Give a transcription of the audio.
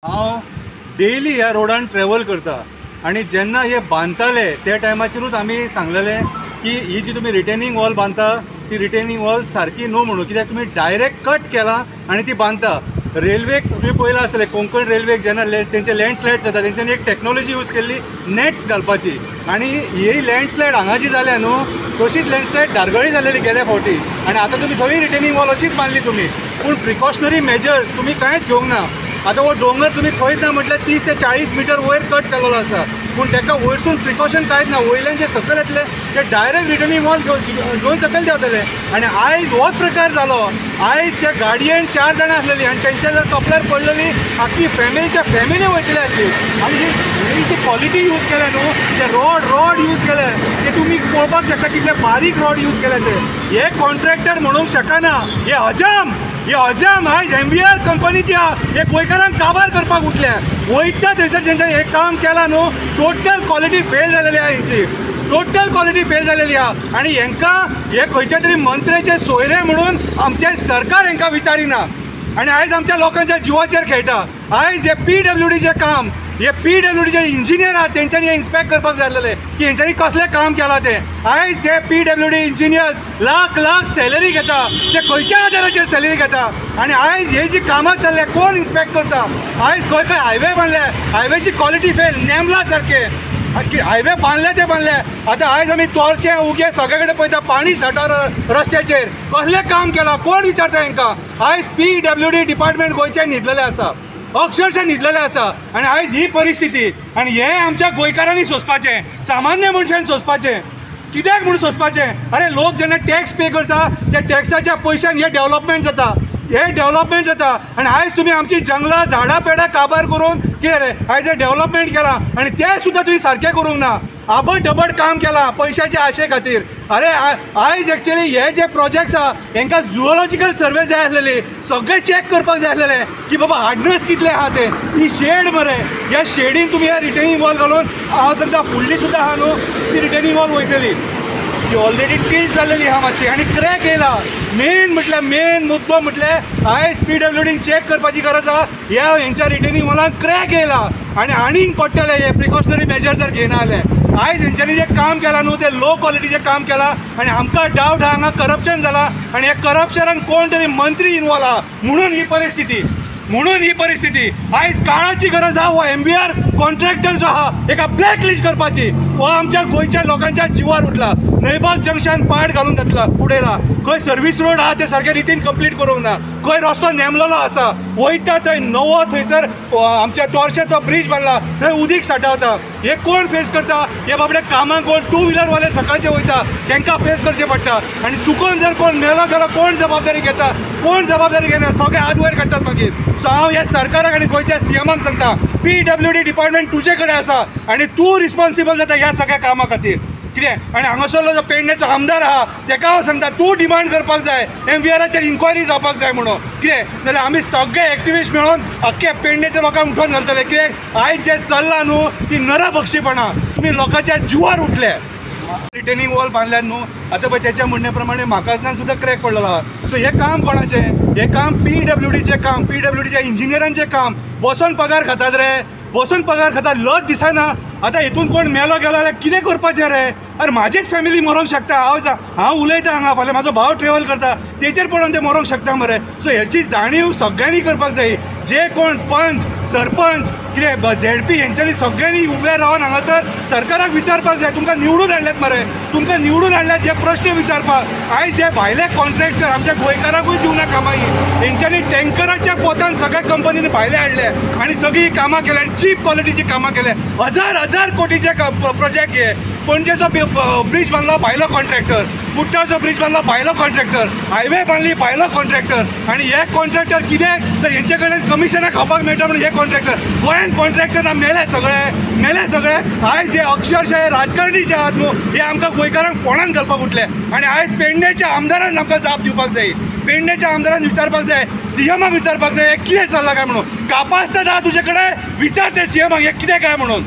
हांव डेली ह्या रोडान ट्रॅवल करता आनी जेन्ना हे बांदताले त्या टायमाचेरूच आमी सांगलेले की ही जी तुमी रिटेनिंग वॉल बांदता ती रिटेनिंग वॉल सारकी न्हू म्हणून, कित्याक तुमी डायरेक्ट कट केला आनी ती बांदता। रेल्वेक तुमी पळयलां आसतलें, कोंकण रेल्वेक जेन्ना तेंचे लँडस्लायड जाता तेंच्यांनी एक टॅक्नोलॉजी यूज केल्ली नॅट्स घालपाची, आनी ही लँडस्लायड हांगा जी जाल्या न्हू तशीच लँडस्लायड धारगळी जालेली गेल्या फावटी, आनी आतां तुमी थंय रिटेनिंग वॉल अशीच बांदली तुमी, पूण प्रिकॉशनरी मेजर्स तुमी कांयच घेवंक ना। आतां हो दोंगर तुमी खंयच ना म्हटल्यार 30 ते 40 मिटर वयर कट केलेलो आसा, पूण ताका वयरसून प्रिकॉशन कांयच ना, वयल्यान जे सकयल येतले ते डायरेक्ट रिटर्निंग वॉल घेवन सकयल देंवतले। आनी आयज होच प्रकार जालो, आयज त्या गाडयेन 4 जाणां आसलेली आनी तेंच्या जर कपल्यार पडलेली आख्खी फॅमिलीच्या फॅमिली वयतली आसली। आनी ही जी क्वॉलिटी यूज केल्या न्हू, जे रॉड यूज केले ते तुमी पळोवपाक शकता कितले बारीक रॉड यूज केले ते। हे कॉन्ट्रॅक्टर म्हणूंक शकना, हे हजाम, हे हजाम आयज MVR कंपनीची आहा, हे गोंयकारांक काबार करपाक उठल्या। वयता थंयसर जेंच्यांनी हें काम केलां न्हू, टोटल क्वॉलिटी फेल जालेली आहा हेंची, टोटल क्वॉलिटी फेल जालेली आहा। आनी हेंकां हे खंयच्या तरी मंत्र्याचे सोयरे म्हणून आमचें सरकार हेंकां विचारिना, आनी आयज आमच्या लोकांच्या जिवाचेर खेळटा। आयज हे PWDचें काम, हे PWDचे इंजिनियर आहात तेंच्यांनी हे इन्स्पेक्ट करपाक जाय आसलेलें की हेंच्यांनी कसलें काम केलां तें। आयज जे PWD engineers lakh lakh salary घेता ते खंयच्या आदाराचेर सॅलरी घेता, आनी आयज हे जी कामां चल्ल्या कोण इन्स्पेक्ट करता? आयज खंय खंय हायवे बांदले, हायवेची क्वॉलिटी फेल, नेमला सारकें हायवे बांदले ते बांदले। आतां आयज आमी तोरशें उगें सगळे कडेन पळयता पाणी साठा रस्त्याचेर, कसलें काम केलां कोण विचारता हेंकां? आयज PWD department गोंयचें न्हिदलेलें आसा, अक्षरशः न्हिदलेलें आसा। आनी आयज ही परिस्थिती, आनी हें आमच्या गोंयकारांनी सोंसपाचें, सामान्य मनशान सोंसपाचें, कित्याक म्हूण सोंसपाचें? अरे लोक जेन्ना टॅक्स पे करता त्या टॅक्साच्या पयशान हें डेवलपमेंट जाता, हें डेवलपमेंट जाता। आनी आयज तुमी आमची जंगलां झाडां पेडां काबार करून कितें रे आयज हें डेवलपमेंट केलां, आनी तें सुद्दां तुमी सारकें करूंक ना, आबड धबड काम केलां पयशाचे आशे खातीर। अरे आयज एक्चुअली हे जे प्रोजेक्ट्स आहा हेंकां जुओलॉजिकल सर्वे जाय आसलेली, सगळें चॅक करपाक जाय आसलेलें की बाबा हार्डनस कितलें आहा तें। ही शेड मरे, ह्या शेडीन तुमी ह्या रिटेनिंग वॉल घालून हांव सांगता फुडली सुद्दां आहा न्हू ती रिटेनिंग वॉल वयतली, ती ऑलरेडी टिल्ट जालेली आहा मातशी आनी क्रॅक येयला। मेन म्हटल्यार मेन मुद्दो म्हटल्यार आयज PWDन चॅक करपाची गरज आहा, ह्या हेंच्या रिटेनिंग वॉलान क्रॅक येयला आनी आनीक पडटले हे प्रिकॉशनरी मेजर जर घेयना जाल्यार। आयज हेंच्यांनी जें काम केलां न्हू तें लो क्वॉलिटीचें काम केलां, आनी आमकां डावट आहा हांगा करप्शन जालां, आनी ह्या करप्शनान कोण तरी मंत्री इनवॉल्व आहा म्हणून ही परिस्थिती, म्हणून ही परिस्थिती। आयज काळाची गरज आहा हो MVR contractor जो आहा हेका ब्लॅक लिस्ट करपाची, हो आमच्या गोंयच्या लोकांच्या जिवार उठला। नयबाग जंक्शन पाड घालून घातला उडयला, खंय सर्वीस रोड आहा ते सारके रितीन कंप्लीट करूंक ना, खंय रस्तो नेमलेलो आसा वयता थंय नवो थंयसर आमच्या तोरशे तो ब्रिज बांदला थंय उदीक साठावता। हे कोण फेस करता? हे बाबडे कामाक कोण टू व्हिलरवाले सकाळचे वयता तांकां फेस करचें पडटा, आनी चुकोन जर कोण मेलो जाल्यार कोण जबाबदारी घेता? कोण जबाबदारी घेना, सगळे हात वयर काडटात मागीर। सो हांव ह्या सरकाराक आनी गोंयच्या CMाक सांगता, PWD department तुजे कडेन आसा आनी तूं रिस्पॉन्सिबल जाता ह्या सगळ्या कामा खातीर कितें। आनी हांगासरलो जो पेडण्याचो आमदार आहा तेका हांव सांगता तूं डिमांड करपाक जाय MVRाचेर इन्क्वायरी जावपाक जाय म्हणून, कितें जाल्यार आमी सगळे एक्टिविस्ट मेळून अख्खे पेडण्याच्या लोकांक उठोवन घालतले। कित्याक आयज जें चल्लां न्हू ती नरभक्षीपणां, तुमी लोकांच्या जिवार उठले। रिटेनिंग वॉल बांदल्यात न्हू आतां पळय तेच्या म्हणणे प्रमाणे म्हाकासनान सुद्दां क्रॅक पडलेलो आहा। सो हें काम कोणाचें? हें काम PWDचें काम, PWDच्या इंजिनियरांचें काम। बसोन पगार खातात रे, बसून पगार खाता, लज दिसना। आतां हितून कोण मेलो गेलो जाल्यार कितें करपाचें रे? अरे म्हाजीच फॅमिली मरोंक शकता, हांव उलयता हांगा, फाल्यां म्हाजो भाव ट्रेवल करता तेचेर पडोन ते मरोंक शकता मरे। सो हेची जाणीव सगळ्यांनी करपाक जाय, जे कोण पंच सरपंच कितें ZP हेंच्यांनी सगळ्यांनी उबे रावन हांगासर सरकाराक विचारपाक जाय, तुमकां निवडून हाडल्यात मरे, तुमकां निवडून हाडल्यात हे प्रश्न विचारपाक। आयज जे भायले कॉन्ट्रॅक्टर आमच्या गोंयकारांकूय दिवना कामां, हेंच्यांनी टँकराच्या पोतान सगळ्या कंपनींनी भायले हाडले आनी सगळीं कामां केल्या, चीप क्वॉलिटीची कामां केल्या, हजार हजार कोटीचे प्रोजेक्ट हे। पणजेचो ब्रिज बांदलो भायलो कॉन्ट्रॅक्टर, कुट्टाचो ब्रिज बांदलो भायलो कॉन्ट्रॅक्टर, हायवे बांदली भायलो कॉन्ट्रॅक्टर, आनी हे कॉन्ट्रॅक्टर कितें तर हेंचे कडेन कमिशनां खावपाक मेळटा म्हणून हे कॉन्ट्रॅक्टर गोंयांत कॉन्ट्रॅक्टर मेले सगळे, मेले सगळे। आयज हे अक्षरशः राजकारणी जे आहात न्हू हे आमकां गोंयकारांक फोंडान घालपाक उठले, आनी आयज पेडणेच्या आमदारान आमकां जाप दिवपाक जाय, पेडणेच्या आमदारान विचारपाक जाय, CMाक विचारपाक जाय हें कितें चल्लां काय म्हणून। कापास्ताद आहा तुजे कडेन, विचार ते CMाक हें कितें काय म्हणून।